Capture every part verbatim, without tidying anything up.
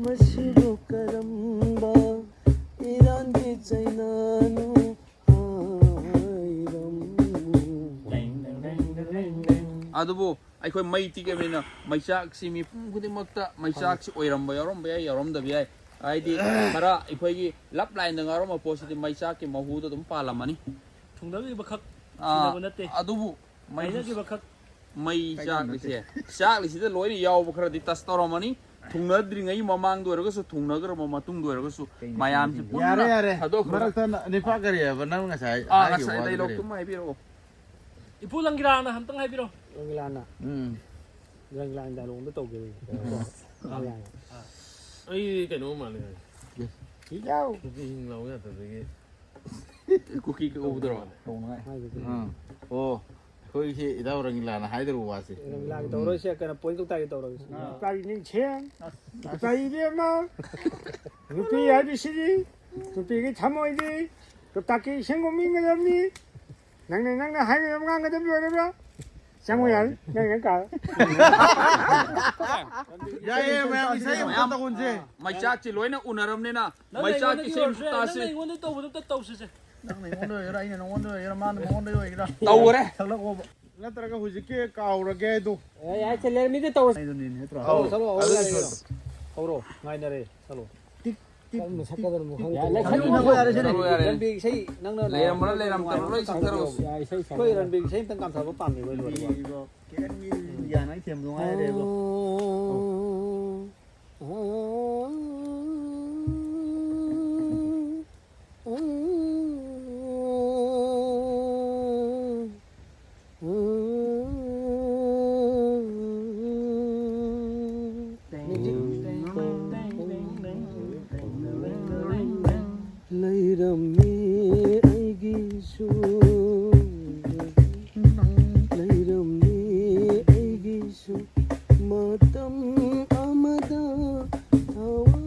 ꯃꯁꯤꯕꯨ ꯀꯔꯝꯕ ꯏꯔꯥꯟꯒꯤ ꯆꯩꯅꯥꯅꯣ? ꯍꯥꯏꯔꯝꯃꯨ꯫ ꯑꯗꯨꯕꯨ ꯑꯩꯈꯣꯏ ꯃꯩ ꯇꯤꯛꯑꯕꯅꯤꯅ ꯃꯩꯆꯥꯛꯁꯤ ꯃꯤꯄꯨꯝ ꯈꯨꯗꯤꯡꯃꯛꯇ ꯃꯩꯆꯥꯛꯁꯤ ꯑꯣꯏꯔꯝꯕ ꯌꯥꯎꯔꯝꯕ ꯌꯥꯏ, ꯌꯥꯎꯔꯝꯗꯕ ꯌꯥꯏ꯫ ꯍꯥꯏꯗꯤ ꯈꯔ ꯑꯩꯈꯣꯏꯒꯤ ꯂꯞ ꯂꯥꯏꯟꯗ ꯉꯥꯎꯔꯝꯕ ꯄꯣꯠꯁꯤꯗꯤ ꯃꯩꯆꯥꯛꯀꯤ ꯃꯍꯨꯗ ꯑꯗꯨꯝ ꯄꯥꯜꯂꯝꯃꯅꯤ꯫ ꯊꯨꯡꯅꯈꯤꯕꯈꯛ ꯑꯥ, ꯊꯨꯡꯅꯕ ꯅꯠꯇꯦ꯫ ꯑꯗꯨꯕꯨ ꯃꯩ ꯍꯥꯏꯅꯈꯤꯕꯈꯛ ꯃꯩ ꯆꯥꯛꯂꯤꯁꯦ, ꯆꯥꯛꯂꯤꯁꯤꯗ ꯂꯣꯏꯅ ꯌꯥꯎꯕ ꯈꯔꯗꯤ ꯇꯁ ꯇꯧꯔꯝꯃꯅꯤ꯫ ꯊꯨꯡꯅꯗ꯭ꯔꯤꯉꯩ ꯃꯃꯥꯡꯗ ꯑꯣꯏꯔꯒꯁꯨ, ꯊꯨꯡꯅꯈ꯭ꯔꯕ ꯃꯇꯨꯡꯗ ꯑꯣꯏꯔꯒꯁꯨ ꯃꯌꯥꯝꯁꯤ ꯄꯨꯟꯅ ꯌꯥꯔꯦ, ꯌꯥꯔꯦ꯫ ꯊꯥꯗꯣꯛꯈ꯭ꯔꯒ ꯃꯔꯛꯇ ꯅꯤꯄꯥ ꯀꯔꯤ ꯍꯥꯏꯕ ꯅꯪ ꯉꯁꯥꯏ ꯑꯥ, ꯍꯥꯏꯈꯤꯕ ꯉꯁꯥꯏ ꯋꯥꯗꯨ ꯀꯔꯤ? ꯗꯥꯏꯂꯣꯛꯇꯨꯃ ꯍꯥꯏꯕꯤꯔꯛꯑꯣ꯫ ꯏꯄꯨ ꯂꯪꯒꯤꯔꯥꯅ ꯑꯝꯇꯪ ꯍꯥꯏꯕꯤꯔꯣ꯫ ꯂꯪꯒꯤꯔꯥꯅ꯫ ꯎꯝ꯫ ꯂꯪꯒꯤꯔꯥꯅ ꯗꯥꯏꯂꯣꯛ ꯑꯝꯇ ꯇꯧꯒꯦ꯫ ꯑꯥ, ꯌꯥꯏ꯫ ꯑꯩ ꯀꯩꯅꯣ ꯃꯥꯜꯂꯦ꯫ ꯏꯖꯥꯎ꯫ ꯅꯨꯄꯤ ꯍꯤꯡ ꯂꯥꯎ ꯌꯥꯗꯕꯒꯤ꯫ ꯀꯨꯀꯤ ꯀꯛꯎꯕꯗꯨꯔꯣ? ꯇꯧꯅꯉꯥꯏ꯫ ꯍꯥꯏꯕꯗꯤ꯫ ꯎꯝ꯫ ꯑꯣ, ꯑꯩꯈꯣꯏꯒꯤ ꯏꯙꯧ ꯔꯪꯂꯥꯅ ꯍꯥꯏꯗꯧꯕ ꯋꯥꯁꯦ꯫ ꯔꯪꯂꯥꯒꯤ ꯎꯝ꯫ ꯇꯧꯔꯣꯏꯁꯦ, ꯀꯩꯅꯣ, ꯄꯣꯏꯟ ꯀꯧꯇꯥꯒꯤ ꯇꯧꯔꯒꯦ꯫ ꯑꯥ꯫ ꯏꯄꯥꯒꯤ ꯅꯤꯡꯁꯦꯝ, ꯑꯁ, ꯑꯁ꯫ ꯏꯄꯥ ꯏꯕꯦꯝꯃ, ꯅꯨꯄꯤ ꯍꯥꯏꯕꯁꯤꯗꯤ, ꯅꯨꯄꯤꯒꯤ ꯊꯃꯣꯏꯗꯤ ꯂꯣꯛꯇꯥꯛꯀꯤ ꯏꯁꯤꯡꯒꯨꯝ ꯏꯪꯒꯗꯕꯅꯤ꯫ ꯅꯪꯅ, ꯅꯪꯅ ꯍꯥꯏꯒꯗꯕ ꯉꯥꯡꯒꯗꯕ ꯂꯣꯏꯔꯕ꯭ꯔꯥ? ꯆꯪꯉꯨ ꯌꯥꯔꯦ, ꯅꯪ, ꯅꯪ ꯀꯥꯔꯣ꯫ ꯌꯥꯏꯌꯦ, ꯃꯌꯥꯝ ꯏꯁꯩ ꯑꯃꯨꯛꯇ ꯇꯧꯍꯟꯁꯦ꯫ ꯃꯩꯆꯥꯛꯁꯤ ꯂꯣꯏꯅ ꯎꯅꯔꯕꯅꯤꯅ, ꯅꯪꯅ ꯃꯩꯆꯥꯛꯀꯤ ꯑꯩꯉꯣꯟꯗ ꯏꯁꯩ ꯑꯃꯁꯨ ꯌꯧꯔꯁꯨ ꯌꯥꯏ, ꯇꯥꯁꯤ꯫ ꯅꯪꯅ ꯑꯩꯉꯣꯟꯗ ꯇꯧꯕꯗꯣ ꯑꯝꯇ ꯇꯧꯁꯤꯁꯦ꯫ ꯅꯪꯅ ꯑꯩꯉꯣꯟꯗ ꯑꯣꯏꯒꯦꯔꯥ, ꯑꯩꯅ ꯅꯉꯣꯟꯗ ꯑꯣꯏꯒꯦꯔꯥ, ꯃꯥꯅ ꯃꯉꯣꯟꯗ ꯑꯣꯏꯒꯦꯔꯥ꯫ ꯇꯧꯈꯔꯦ꯫ ꯁꯛꯂꯛꯑꯣꯕ꯫ ꯅꯠꯇ꯭ꯔꯒ ꯍꯧꯖꯤꯛꯀꯤ ꯀꯥꯎꯔꯒꯦ ꯍꯥꯏꯗꯣ꯫ ꯑꯦ, ꯌꯥꯏ, ꯆꯦ, ꯂꯩꯔꯝꯃꯤꯗ ꯇꯧꯔꯁꯤ꯫ ꯍꯥꯏꯗꯨꯅꯤꯅꯦ, ꯅꯠꯇ꯭ꯔꯣ? ꯍꯧꯔꯣ, ꯍꯧꯔꯣ, ꯑꯗꯨꯗꯤ ꯌꯥꯔꯦ, ꯁꯣꯏ-, ꯌꯥꯔꯦ꯫ ꯍꯧꯔꯣ, ꯉꯥꯏꯅꯔꯦ, ꯆꯠꯂꯣ꯫ ꯇꯤꯛ, ꯇꯤꯛ, ꯀꯔꯝꯅ ꯇꯤꯛ, ꯁꯛꯀꯗꯕꯅꯣ ꯇꯤꯛ꯫ ꯈꯪꯗꯦ꯫ ꯌꯥꯔꯦ, ꯂꯩꯁꯜꯂꯣ, ꯁꯛꯂꯣ, ꯌꯥꯔꯦ, ꯁꯤꯅꯦ꯫ ꯁꯛꯂꯣ, ꯌꯥꯔꯦ꯫ ꯔꯟꯕꯤꯔ ꯏꯁꯩ ꯅꯪꯅ ꯂꯩꯔꯝꯕ꯭ꯔꯥ, ꯂꯩꯔꯝꯗꯕ꯭ꯔꯥ, ꯂꯣꯏ ꯁꯛꯆꯔꯛꯑꯣ꯫ ꯌꯥꯏ, ꯏꯁꯩ ꯁꯛꯂꯣ꯫ ꯑꯩꯈꯣꯏ ꯔꯟꯕꯤꯔ ꯏꯁꯩ ꯑꯝꯇꯪ ꯀꯥꯝꯊꯕ ꯄꯥꯝꯃꯦ, ꯑꯩꯈꯣꯏ ꯂꯣꯏꯅꯃꯛ꯫ ꯏꯕꯣ, ꯀꯦꯟ ꯃꯤ ꯌꯥꯅ ꯊꯦꯝꯗꯣ ꯉꯥꯏꯔꯦꯕꯣ꯫ ꯂꯩꯔꯝꯃꯤ ꯑꯩꯒꯤꯁꯨ, ꯂꯩꯔꯝꯃꯤ ꯑꯩꯒꯤꯁꯨ ꯃꯇꯝ ꯑꯃꯗ ꯊꯋꯥꯏ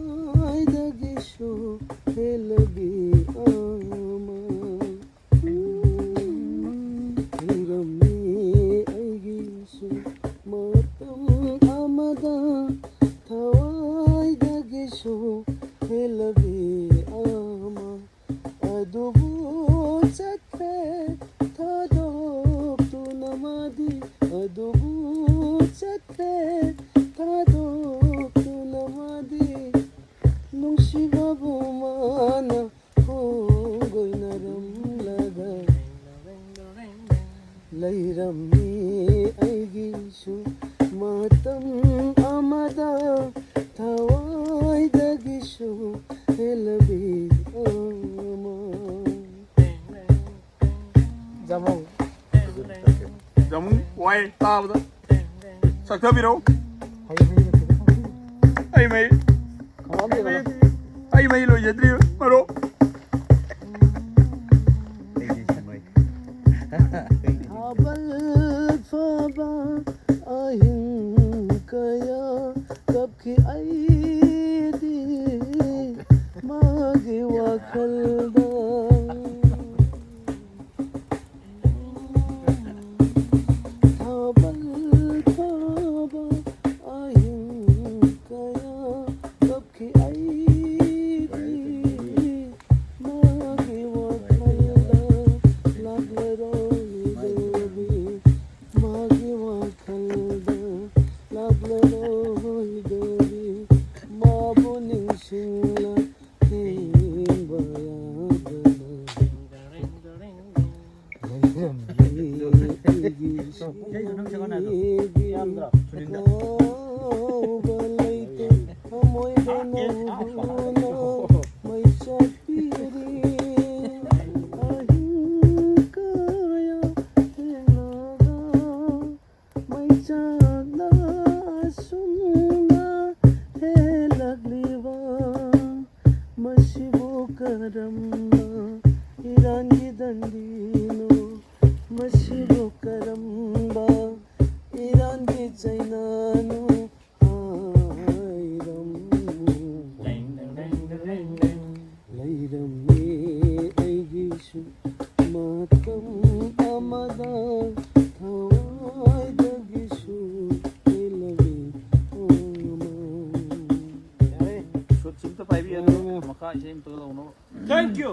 ꯇꯥꯕꯗ ꯁꯛꯊꯕꯤꯔꯛꯎ꯫ ꯑꯩ ꯃꯩ, ꯑꯩ ꯃꯩ ꯂꯣꯏꯖꯗ꯭ꯔꯤ ꯃꯔꯨꯞ꯫ ꯊꯥꯕꯜ ꯐꯥꯕ ꯑꯍꯤꯡ ꯀꯌꯥ ꯀꯞꯈꯤ ꯑꯩꯗꯤ ꯃꯥꯒꯤ ꯋꯥꯈꯜꯗ꯫ ꯊꯥꯕꯜ ꯐꯥꯕ ꯑꯍꯤꯡ ꯀꯌꯥ ꯀꯞꯈꯤ ꯑꯩꯗꯤ ꯃꯥꯒꯤ ꯋꯥꯈꯜꯗ ꯂꯥꯛꯂꯔꯣꯏꯗꯧꯔꯤ꯫ ꯃꯥꯒꯤ ꯋꯥꯈꯜꯗ ꯂꯥꯛꯂꯔꯣꯏꯗꯧꯔꯤ꯫ ꯃꯥꯕꯨ ꯅꯤꯡꯁꯤꯡꯂꯛ ꯊꯦꯡꯕ ꯌꯥꯗꯅ ꯂꯩꯔꯝꯃꯤ ꯑꯩꯒꯤ ꯏꯁꯨꯡꯒꯤ ꯀꯥꯎꯕ ꯂꯩꯇꯦ꯫ ꯊꯃꯣꯏꯗ ꯅꯧꯕꯅ ꯃꯩ ꯆꯥꯛꯄꯤꯔꯤ꯫ ꯑꯍꯤꯡ ꯀꯌꯥ ꯊꯦꯡꯅꯔ ꯃꯩꯆꯥꯛꯅ ꯑꯁꯨꯝꯅ ꯍꯦꯜꯂꯛꯂꯤꯕ ꯃꯁꯤꯕꯨ ꯀꯔꯝꯕ ꯏꯔꯥꯟꯒꯤ ꯗꯟꯗꯤꯅꯣ? ꯃꯁꯤꯕꯨ ꯀꯔꯝꯕ ꯏꯔꯥꯟꯒꯤ ꯆꯩꯅꯥꯅꯣ? ꯍꯥꯏꯔꯝꯃꯨ꯫ ꯂꯩꯔꯝꯃꯤ ꯑꯩꯒꯤꯁꯨ ꯃꯇꯝ ꯑꯃꯗ ꯊꯋꯥꯏꯗꯒꯤꯁꯨ ꯍꯦꯜꯂꯕꯤ ꯑꯃ꯫ ꯌꯥꯔꯦ, ꯁꯨꯠꯁꯤ ꯑꯝꯇ ꯄꯥꯏꯕꯤꯌꯨ, ꯑꯗꯨꯒ ꯃꯈꯥ ꯏꯁꯩ ꯑꯝꯇꯒ ꯂꯧꯅꯕ꯫ Thank you.